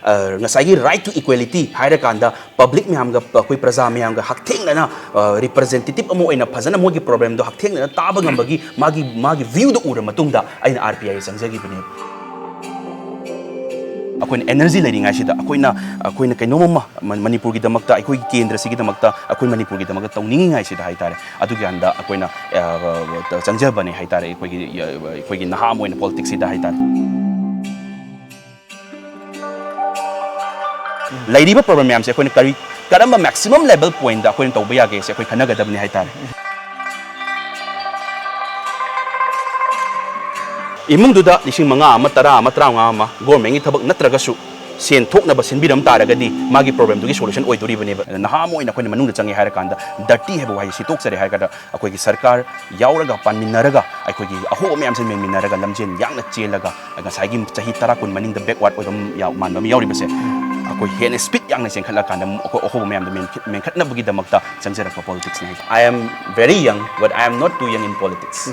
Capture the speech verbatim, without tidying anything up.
ꯑ, ꯉꯁꯥꯏꯒꯤ right to equality ꯍꯥꯏꯔꯀꯥꯟꯗ ꯄꯕ꯭ꯂꯤꯛ ꯃꯌꯥꯝꯒ, ꯑꯩꯈꯣꯏ ꯄ꯭ꯔꯖꯥ ꯃꯌꯥꯝꯒ ꯍꯛꯊꯦꯡꯅꯅ, ꯑ, ꯔꯤꯄ꯭ꯔꯖꯦꯟꯇꯦꯇꯤꯞ ꯑꯃ ꯑꯣꯏꯅ ꯐꯖꯅ ꯃꯣꯏꯒꯤ ꯄ꯭ꯔꯣꯕ꯭ꯂꯦꯝꯗꯣ ꯍꯛꯊꯦꯡꯅꯅ ꯇꯥꯕ ꯉꯝꯕꯒꯤ ꯃꯥꯒꯤ, ꯃꯥꯒꯤ ꯚ꯭ꯌꯨꯗꯣ ꯎꯔ ꯃꯇꯨꯡꯗ ꯑꯩꯅ ꯑꯥꯔ ꯄꯤ ꯑꯥꯏ ꯆꯪꯖꯈꯤꯕꯅꯦꯕ꯫ ꯑꯩꯈꯣꯏꯅ ꯑꯦꯅꯔꯖꯤ ꯂꯩꯔꯤꯉꯩꯁꯤꯗ ꯑꯩꯈꯣꯏꯅ, ꯑꯩꯈꯣꯏꯅ ꯀꯩꯅꯣꯝ ꯑꯃ ꯃ-, ꯃꯅꯤꯄꯨꯔꯒꯤꯗꯃꯛꯇ, ꯑꯩꯈꯣꯏꯒꯤ ꯀꯦꯟꯗ꯭ꯔꯁꯤꯒꯤꯗꯃꯛꯇ, ꯑꯩꯈꯣꯏ ꯃꯅꯤꯄꯨꯔꯒꯤꯗꯃꯛꯇ ꯇꯧꯅꯤꯡꯉꯤꯉꯩꯁꯤꯗ ꯍꯥꯏꯇꯥꯔꯦ, ꯑꯗꯨꯒꯤ ꯍꯥꯟꯗ ꯑꯩꯈꯣꯏꯅ, ꯑ, ꯆꯪꯖꯕꯅꯦ ꯍꯥꯏꯇꯥꯔꯦ, ꯑꯩꯈꯣꯏꯒꯤ, ꯑꯩꯈꯣꯏꯒꯤ ꯅꯍꯥ ꯑꯃ ꯑꯣꯏꯅ ꯄꯣꯂꯤꯇꯤꯛꯁꯁꯤꯗ ꯍꯥꯏꯇꯥꯔꯦ꯫ ꯂꯩꯔꯤꯕ ꯄ꯭ꯔꯣꯕ꯭ꯂꯦꯝ ꯃꯌꯥꯝꯁꯦ ꯑꯩꯈꯣꯏꯅ ꯀꯔꯤ, ꯀꯔꯝꯕ ꯃꯦꯛꯁꯤꯃꯝ ꯂꯦꯚꯦꯜ ꯄꯣꯏꯟꯗ ꯑꯩꯈꯣꯏꯅ ꯇꯧꯕ ꯌꯥꯒꯦꯁꯦ ꯑꯩꯈꯣꯏ ꯈꯟꯅꯒꯗꯕꯅꯤ ꯍꯥꯏꯇꯥꯔꯦ꯫ ꯏꯃꯨꯡꯗꯨꯗ ꯂꯤꯁꯤꯡ ꯃꯉꯥ ꯑꯃ, ꯇꯔꯥ ꯑꯃ, ꯇꯔꯥꯃꯉꯥ ꯑꯃ ꯒꯣꯔꯃꯦꯟꯒꯤ ꯊꯕꯛ ꯅꯠꯇ꯭ꯔꯒꯁꯨ ꯁꯦꯟ ꯊꯣꯛꯅꯕ ꯁꯤꯟꯕꯤꯔꯝ ꯇꯥꯔꯒꯗꯤ ꯃꯥꯒꯤ ꯄ꯭ꯔꯣꯕ꯭ꯂꯦꯝꯗꯨꯒꯤ ꯁꯣꯂꯨꯁꯟ ꯑꯣꯏꯗꯣꯔꯤꯕꯅꯦꯕ꯫ ꯑꯗ ꯅꯍꯥ ꯑꯃ ꯑꯣꯏꯅ ꯑꯩꯈꯣꯏꯅ ꯃꯅꯨꯡꯗ ꯆꯪꯉꯦ ꯍꯥꯏꯔꯀꯥꯟꯗ, ꯗꯔꯇꯤ ꯍꯥꯏꯕ ꯋꯥꯍꯩꯁꯤ ꯇꯣꯛꯆꯔꯦ ꯍꯥꯏꯔꯀꯥꯟꯗ, ꯑꯩꯈꯣꯏꯒꯤ ꯁꯔꯀꯥꯔ ꯌꯥꯎꯔꯒ, ꯄꯥꯟꯃꯤꯟꯅꯔꯒ, ꯑꯩꯈꯣꯏꯒꯤ ꯑꯍꯣꯕ ꯃꯌꯥꯝꯁꯦ ꯃꯦꯟꯃꯤꯟꯅꯔꯒ ꯂꯝꯖꯦꯟ ꯌꯥꯡꯅ ꯆꯦꯜꯂꯒ, ꯉꯁꯥꯏꯒꯤ ꯆꯍꯤ ꯇꯔꯥ ꯀꯨꯟ ꯃꯅꯤꯡꯗ ꯕꯦꯛꯋꯥꯔꯗ ꯑꯣꯏꯕ ꯑꯃ ꯌꯥꯎ-, ꯃꯥꯟꯕ ꯑꯃ ꯌꯥꯎꯔꯤꯕꯁꯦ, ꯑꯩꯈꯣꯏ ꯍꯦꯟꯅ ꯁ꯭ꯄꯤꯠ ꯌꯥꯡꯅ ꯆꯦꯟꯈꯠꯂꯀꯥꯟꯗ ꯑꯃꯨꯛ ꯑꯩꯈꯣꯏ ꯑꯍꯣꯕ ꯃꯌꯥꯝꯗꯣ ꯃꯦꯟꯈꯠ-, ꯃꯦꯟꯈꯠꯅꯕꯒꯤꯗꯃꯛꯇ ꯆꯪꯖꯔꯛꯄ ꯄꯣꯂꯤꯇꯤꯛꯁꯅꯤ꯫ I am very young, but I am not too young in politics.